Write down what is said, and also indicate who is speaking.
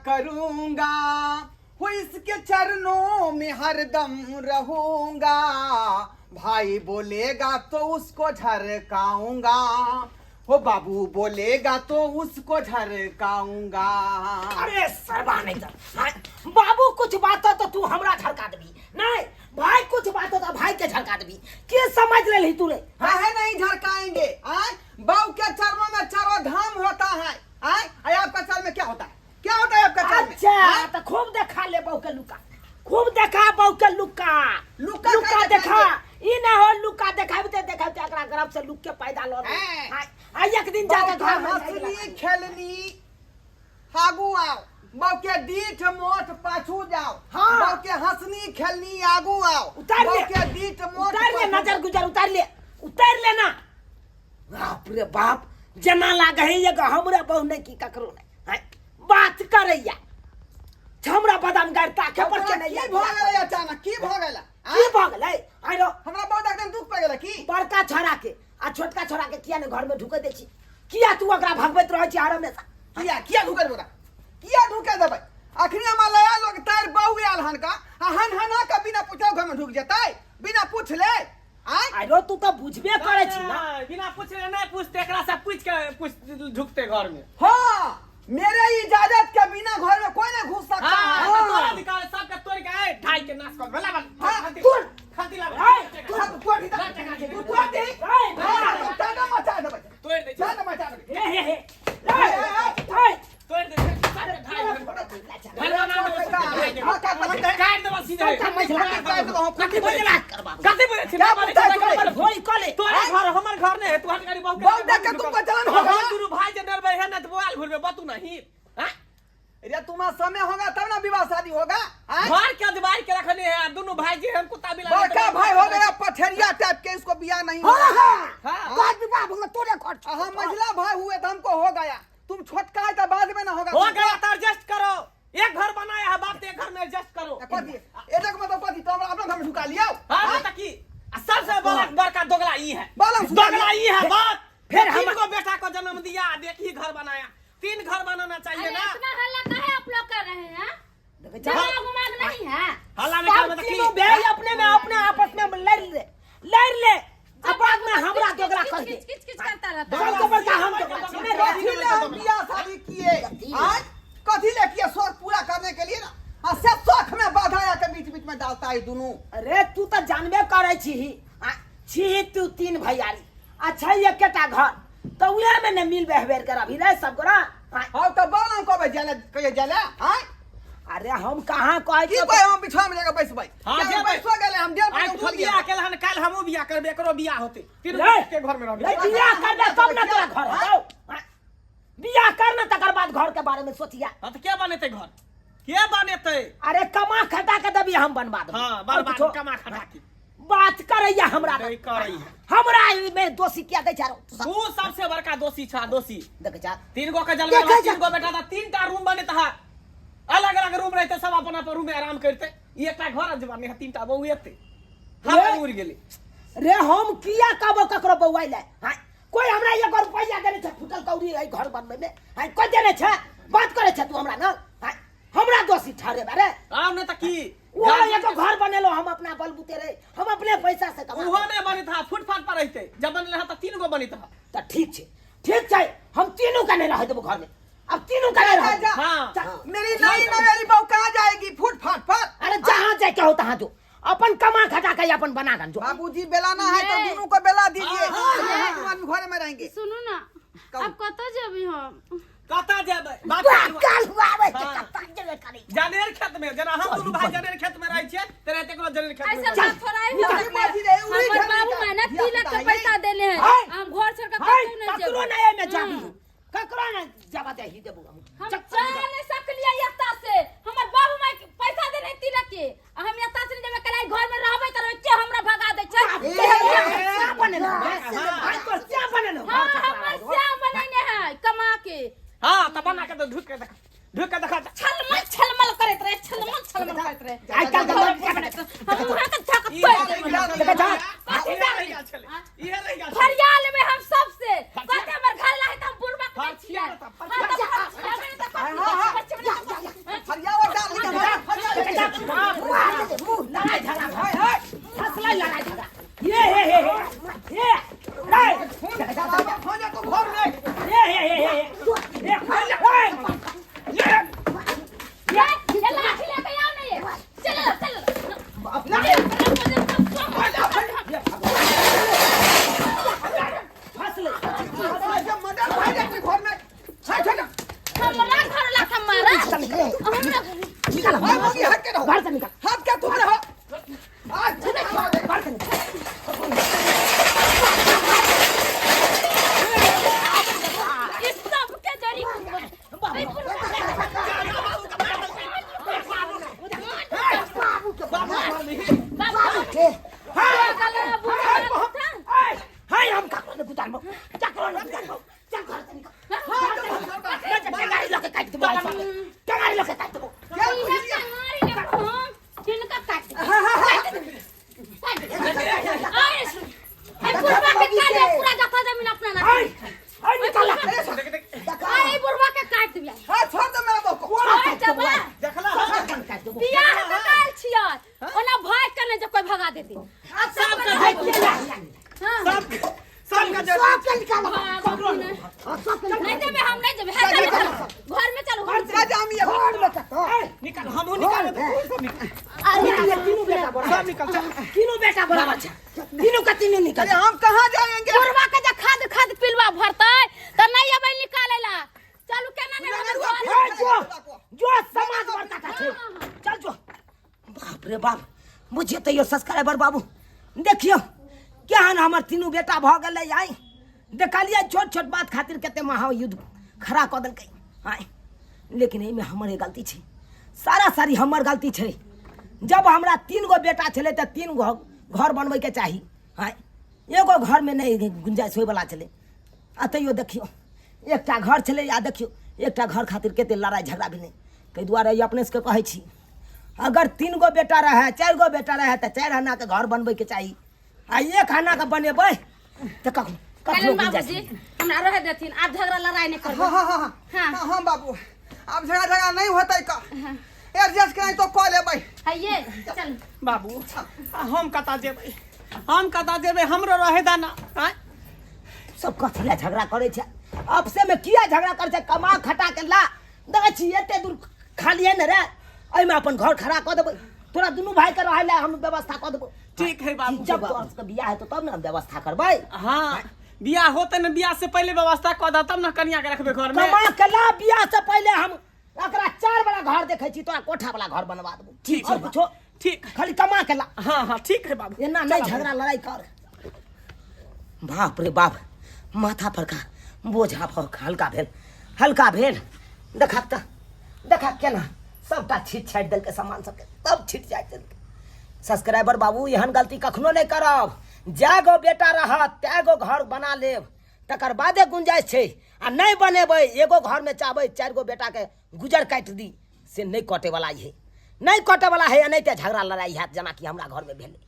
Speaker 1: करूंगा, हो इसके चरणों में हरदम रहूंगा, भाई बोलेगा तो उसको झरकाऊंगा, हो बाबू बोलेगा तो उसको झरकाऊंगा।
Speaker 2: अरे सरबा नहीं तर हाँ, बाबू कुछ बात हो तो तू हमरा झरका देबी, नहीं भाई कुछ बात हो तो भाई के झरका देबी। के समझ लेलही तू रे?
Speaker 1: काहे नहीं झरकाएंगे? आय बाबू के चरणों में चारों धाम होता है। आय आय आपका चरण में क्या होता है? क्या होता है आपका चरण में?
Speaker 2: अच्छा
Speaker 1: आय?
Speaker 2: तो खूब देखा ले बहू के लुका, खूब देखा बहू के लुका।
Speaker 1: लुका
Speaker 2: लुका
Speaker 1: का
Speaker 2: देखा
Speaker 1: देखाएंगे?
Speaker 2: ई ना हो लुका देखाबते देखाबते एकरा गर्भ से लुक के पैदा ल ले।
Speaker 1: हैं।
Speaker 2: आ एक दिन जाके
Speaker 1: बाबू
Speaker 2: घर में
Speaker 1: हंसनी खेलनी आगू आओ, बाबू के डीठ मोठ पाछू जाओ।
Speaker 2: हाँ।
Speaker 1: बाबू के हंसनी खेलनी आगू आओ,
Speaker 2: उतार ले।
Speaker 1: बाबू के डीठ मोठ
Speaker 2: उतार ले
Speaker 1: पाछू
Speaker 2: नजर गुजर, उतार ले, उतार ले ना। बाप रे बाप, जना लागे है एगो हमरे बहु नहीं की ककरो नहीं। हैं? बात करैया हमरा बादाम गाड़ ताके पर के नहीं
Speaker 1: की भऽ गेलै अचानक? की भऽ गेलै?
Speaker 2: की भऽ गेलै? आरो
Speaker 1: हमरा बहुत एकदम दुख पड़ गेलै की?
Speaker 2: बड़का छोरा के आ छोटका छोरा के किया ने घर में ढुके दै छी? किया तू ओकरा भगबैत रहै छी हर हमेशा?
Speaker 1: किया किया ढुके देबै? किया ढुके देबै? अखनी हमरा लया लोग तार बहु आयल हन का आ हन हना के बिना पूछले घर में ढुक जेतै, बिना पूछले। आय
Speaker 2: आरो तू तऽ बुझबे करै छी ना।
Speaker 3: नहीं, बिना पूछले नहीं पूछते, एकरा से पूछ के पूछ ढुकते घर में।
Speaker 1: हाँ, मेरे इजाजत के बिना घर में कोई नहीं घुस सकता
Speaker 3: हाँ,
Speaker 1: है।
Speaker 3: तो तोरा अधिकार है, सबके तोड़ के आए, ढाई के नाश कर। भला भला।
Speaker 1: हाँ,
Speaker 3: खंती,
Speaker 2: तोड़।
Speaker 3: खंती ला।
Speaker 2: आय,
Speaker 1: तू हाथ तोड़ दी, तू तोड़ दी।
Speaker 2: आय,
Speaker 1: हाँ, तो टाटा मचा देबै।
Speaker 3: तोड़ दे,
Speaker 1: टाटा मचा देबै।
Speaker 2: हे हे हे हे, हे,
Speaker 3: तोड़ दे, सबके ढाई के। घर बना दे, ढाई के।
Speaker 1: हाँ, का बोलते हैं?
Speaker 3: काट देबो सीधे।
Speaker 2: सबटा मझिला
Speaker 3: काट
Speaker 1: काट देबो, हम
Speaker 2: कथी बजला करबा?
Speaker 3: कथी बोले छी?
Speaker 1: क्या बोलता है तू?
Speaker 2: होई कले
Speaker 3: तोरे घर हमर घर नहीं है, तू हट गाड़ी बहु के
Speaker 1: बहु देख के तुमको जलन हो गया?
Speaker 3: हम दुनू भाई जे डरबै है ना तो बोआल घुरबे बतू नहीं। हाँ?
Speaker 1: अरे तुम्हारा समय होगा तब ना विवाह शादी होगा। हाँ?
Speaker 3: घर के दीवार के रखने है दोनों भाई जी, हम कुत्ता बिला
Speaker 1: बड़का भाई हो गया पथेरिया टाइप के, इसको बियाह नहीं
Speaker 2: हाँ
Speaker 1: होगा।
Speaker 2: हाँ
Speaker 3: हाँ।
Speaker 2: तोहर विवाह भऽ गेलौ, तोरे घर छौ।
Speaker 1: हम मझला भाई हुए तो हमको हो गया, तुम छोटका है तो बाद में ना होगा।
Speaker 3: हो गया तो एडजस्ट करो, एक घर बनाया है बाप तो एक घर में एडजस्ट करो।
Speaker 1: कथी एतक मतलब कथी? तो हमरा अपना घर में ढुका लियो।
Speaker 3: हाँ तो की आ सबसे बड़ा बड़का दोगला ई है,
Speaker 1: बड़ा
Speaker 3: दोगला ई है बात।
Speaker 2: फिर
Speaker 3: फिर
Speaker 2: हम-
Speaker 3: हमको बेटा को जन्म दिया, देखी घर बनाया, तीन घर बनाना चाहिए
Speaker 4: अरे
Speaker 3: ना।
Speaker 4: इतना हल्ला काहे आप लोग कर रहे हैं?
Speaker 2: देखै छौ?
Speaker 4: दिमाग उमाग नहीं है?
Speaker 3: हल्ला नहीं
Speaker 2: सब
Speaker 3: कर मतलब
Speaker 2: तीनों
Speaker 3: की
Speaker 2: भाई अपने में अपने आपस में लड़ ले, लड़ ले, आ बाद में हमरा दोगला कह दे।
Speaker 4: किच किच किच करता रहता है।
Speaker 2: सबसे बड़का हम दोगला छी ने रे।
Speaker 1: कथी ले हम बियाह शादी किए? आज कथी ले किए? शौक पूरा करने के लिए ना, आ से शौक में बाधा आके बीच बीच में डालता है दोनों।
Speaker 2: अरे तू तऽ जानबे करै छीही, आ छीही तू तीन भैयारी, अच्छा एकेटा घर तऽ उहे में ने मिल बहबेर कर अभी रे सब गोरा। हाँ,
Speaker 1: हाँ तो बोल हम कबे जाले कहिए जाले? हाँ
Speaker 2: अरे हम कहाँ कहै
Speaker 1: की
Speaker 2: छियौ?
Speaker 1: कहे हम बिछा में जाके बैसबै?
Speaker 3: हाँ,
Speaker 1: क्या
Speaker 3: जेबै।
Speaker 1: बैसो गेलै हम डेढ़
Speaker 3: आइ
Speaker 1: बजे
Speaker 3: तू
Speaker 1: उठलियै।
Speaker 3: बियाह केल हन, काल्हि हमहूँ बियाह करबै, एकरो बियाह होतै, तीनू
Speaker 2: रे।
Speaker 3: के घर में रहबै।
Speaker 2: रे बियाह करबे तब ना तोरा घर हेतौ। हाँ, बियाह कर ना तकर बाद घर के बारे में सोचिया।
Speaker 3: हाँ तो के बनेतै घर? के बनेतै?
Speaker 2: अरे कमा खटा के देबी हम बनवा देबी।
Speaker 3: हाँ
Speaker 2: और
Speaker 3: बनवा
Speaker 2: कुछो
Speaker 3: कमा खटा के
Speaker 2: बात करैया हमरा
Speaker 3: नहीं करैया।
Speaker 2: हमरा ई में दोषी किया दै छै तू?
Speaker 3: तू सबसे बड़का दोषी छा, दोषी।
Speaker 2: देख जा
Speaker 3: तीन गो के जन्म
Speaker 2: देखै जा।
Speaker 3: तीन गो बेटा था, तीन टा रूम बनेता है, अलग अलग रूम रहते, सब अपन अपन रूम में आराम करते। ई एकटा घर जवानी है, तीन टा बहू एते हवा उड़ गेली।
Speaker 2: रे हम किया कहबो ककरो बौआइ ले? हाँ, कोई हमरा एगो रुपैया देने छै फुटल कौड़ी एहि घर बनबै में? हाँ, कोई देने छै? बात करे छै तू हमरा ना? हाँ, हमरा दोषी ठहरे बारे।
Speaker 3: आउ ने त की
Speaker 2: वो एगो घर बनेलो हम अपना बलबूते रे, हम अपने पैसा से कमा।
Speaker 3: उहो नहीं बनित हा, फुटपाथ पर रहते, जब बनले हा त तीन गो बनित हा।
Speaker 2: त ठीक छै, ठीक छै, हम तीनू के नहीं रह देबो घर में, अब तीनू के नहीं रह
Speaker 1: जा,
Speaker 2: देबो।
Speaker 3: हाँ।
Speaker 2: जा।
Speaker 1: मेरी नई नवेली बहू कहाँ जाएगी फुटपाथ पर?
Speaker 2: अरे जहाँ जाए के हो तहाँ जो, अपन कमा खटा के अपन बना गन जो।
Speaker 1: बाबूजी बेलाना है तो
Speaker 4: नहीं।
Speaker 1: दोनों को बेला दीजिए,
Speaker 3: हाँ,
Speaker 1: हम दोनों आदमी घर में रहेंगे।
Speaker 4: सुनू ना,
Speaker 1: कहू।
Speaker 4: अब कतऽ जेबी हम?
Speaker 3: कतऽ जेबै? बात
Speaker 2: तोरा
Speaker 3: करू।
Speaker 2: काल हुआ आबै छै,
Speaker 3: हाँ।
Speaker 2: कतऽ जेबे करै?
Speaker 3: जनेर खेत में जेना हम दुनू भाई जनेर खेत में रहै छियै, तेना एकरो जनेर खेत में
Speaker 4: ऐसा
Speaker 3: रहै।
Speaker 4: बात थोड़ा ही हो
Speaker 1: उड़ी
Speaker 4: सकलै।
Speaker 1: बाजी रे, उड़ी
Speaker 4: हमर
Speaker 1: घर
Speaker 4: बाबू
Speaker 1: में
Speaker 4: माय ना
Speaker 1: धिया
Speaker 4: तिलक
Speaker 1: पुता
Speaker 4: के
Speaker 1: है।
Speaker 4: पैसा देले है,
Speaker 2: हाय।
Speaker 4: हम घर छोड़ के
Speaker 2: हाय,
Speaker 4: कतौ नहीं
Speaker 2: ककरो
Speaker 4: जेबै।
Speaker 2: नहीं एहिमे जाबी,
Speaker 4: हम्म।
Speaker 2: ककरो नहीं जाबा दही देबो हम।
Speaker 4: हम
Speaker 2: चल,
Speaker 4: चल नहीं सकलियै एतऽ से, हमर बाबू माय के पैसा देने तिलक के, आ हम एतऽ से नहीं जेबै। कल घर में रहबै तऽ के हमरा भगा दै छै।
Speaker 2: बाप रे, श्याम बनेलहुँ, हाँ, तोर श्याम बनेलहुँ।
Speaker 4: हाँ, हमर श्याम बनेने है कमा के।
Speaker 3: हाँ त बना के तो ढुक के देखा, ढुक के देखा।
Speaker 4: छलमल छलमल करैत रहे, छलमल छलमल करैत रहे।
Speaker 2: आइ काल्हि के लड़का बने।
Speaker 4: हम उहाँ के झाक
Speaker 3: ई
Speaker 4: तोड़ि
Speaker 3: रहि
Speaker 4: देबै।
Speaker 3: गेल
Speaker 2: देखा जा।
Speaker 3: छलै, इहे रहि गेल छलै, इहे रहि गेल छलै।
Speaker 4: फरिया लेबै हम सबसे। कहते हमर घर लाहे तऽ हम बुढ़बा के नहि छियै।
Speaker 3: फरिया लेतऽ,
Speaker 4: हाँ, तऽ फरिया लेबै तऽ
Speaker 1: हाँ, हाँ।
Speaker 4: फरिया लेबै तऽ फरिया लेबै।
Speaker 2: देबो आइ सबके। टंगारी लऽ के काटि देबो।
Speaker 1: क्या
Speaker 4: इहे
Speaker 1: बुझलियै?
Speaker 4: टंगारी ले हम तिनका काट देबै। काट देबै। काट देबै। आइ सुन। आइ बुढ़वा के काट दे पूरा जथा जमीन अपना नाम।
Speaker 2: आइ आइ निकाल
Speaker 3: देख देख
Speaker 4: आइ बुढ़वा के काट देबै।
Speaker 1: हाँ छोड़ दो मेरा बहू को।
Speaker 4: आइ जबा
Speaker 3: देखला
Speaker 2: काट देबो।
Speaker 4: बियाह के काल छियै। ओना भाग के नहि जे कोइ भगा देतै।
Speaker 3: सब का
Speaker 2: आइ के ला।
Speaker 4: हाँ।
Speaker 3: सब सब का
Speaker 2: सबके निकाल।
Speaker 4: भागो नहि।
Speaker 2: हाँ, सबके निकाल।
Speaker 4: नहीं जेबै हम नहीं जेबै। हे, चलू, चलू। घर में चलू घर
Speaker 1: जा जा हम ये
Speaker 2: घर में कतौ।
Speaker 3: निकाल हमहू निकाल सब निकाल
Speaker 4: अरे
Speaker 2: तीनू तीनू बेटा बराबर।
Speaker 3: सब निकाल चल
Speaker 2: तीनू बेटा बराबर छै। तीनू के तीनू निकल।
Speaker 1: अरे हम कहाँ जाएंगे?
Speaker 4: बुढ़वा के जे खाद खाद पिलवा भरतै तऽ नहीं अबै निकालै ला। चलू केना नहीं रहबै घर।
Speaker 2: ए, जो जो समाज बड़का टा छै। चल जो। बाप रे बाप, बुझियो तैयो सब्सक्राइबर बाबू, देखियो केहन हमर तीनू बेटा भऽ गेलै। आइ देखलियै छोट छोट बात खातिर कते महायुद्ध खड़ा कऽ देलकै। आइ लेकिन एहिमे हमरे गलती छै, सारा सारी हमर गलती छै। जब हमरा 3 गो बेटा छलै तऽ 3 गो घर बनबैके चाही। आइ एगो घरमे नहि गुंजाइश होइवला छलै। आ तैयो देखियो एकटा घर छलै, आ देखियो एकटा घर खातिर कते लड़ाइ झगड़ा भेलै। ताहि दुआरे ई अपने सबके कहै छी, अगर 3 गो बेटा रहै 4 गो बेटा रहै तऽ 4 आनाके घर बनबैके चाही, आ 1 आनाके बनेबै तऽ कखनो कखनो
Speaker 4: कल्याण
Speaker 2: गुंजाइश
Speaker 4: बाबूजी
Speaker 2: नहि।
Speaker 4: हमरा रह देथिन, आब झगड़ा लड़ाई नहीं करबै।
Speaker 1: हाँ हाँ हाँ
Speaker 4: हाँ।
Speaker 1: हाँ हाँ बाबू, अब झगड़ा झगड़ा नहीं होता का, एडजस्ट कराई तो कॉल लेबै।
Speaker 4: हइये चल
Speaker 3: बाबू, हम कता जेबै, हम कता जेबै, हमरो रहे दाना। आँय
Speaker 2: सब कथी लए झगड़ा करै छै आपसे में? किया झगड़ा करै छै? कमा खटा के ला, देखै छी एते दूर खालिए ने रे, एहिमे अपन घर खड़ा कऽ देबै। तोरा दुनू भाई के रहै लए हम व्यवस्था कऽ देबो।
Speaker 3: ठीक है बाबू।
Speaker 2: जब तोरा सबके बियाह हेतौ तब ने हम व्यवस्था करबै।
Speaker 3: हाँ बियाह होते ने, बियाह से पहले व्यवस्था कऽ दह तब ने कनिया के रखबे घर में।
Speaker 2: कमा के ला, बियाह से पहले हम एकरा 4 वाला घर देखै छी, तोरा कोठा वाला घर बनवा देबो।
Speaker 3: ठीक
Speaker 2: और
Speaker 3: है।
Speaker 2: कुछो
Speaker 3: ठीक।
Speaker 2: खाली कमा के ला।
Speaker 3: हाँ हाँ ठीक है बाबू।
Speaker 2: एना नहीं झगड़ा लड़ाई कर। बाप रे बाप, माथा पर का बोझा पर हल्का भेल, हल्का भेल। देखा तऽ देखा केना सबटा छीट छाटि देलकै सामान सबके, सब छीट छाटि देलकै। सब्सक्राइबर बाबू, एहन गलती कखनो नहि करब। जै गो बेटा रहत तै गो घर बना लेब, तकर बादे गुंजाइश छै। आ नहि बनेबै, एगो घरमे चाहबै 4 गो बेटाके गुजर काटि दी, से नहि कटैवला है, नहि कटैवला है। नहि तऽ झगड़ा लड़ाई हैत जेनाकि हमरा घरमे भेलै।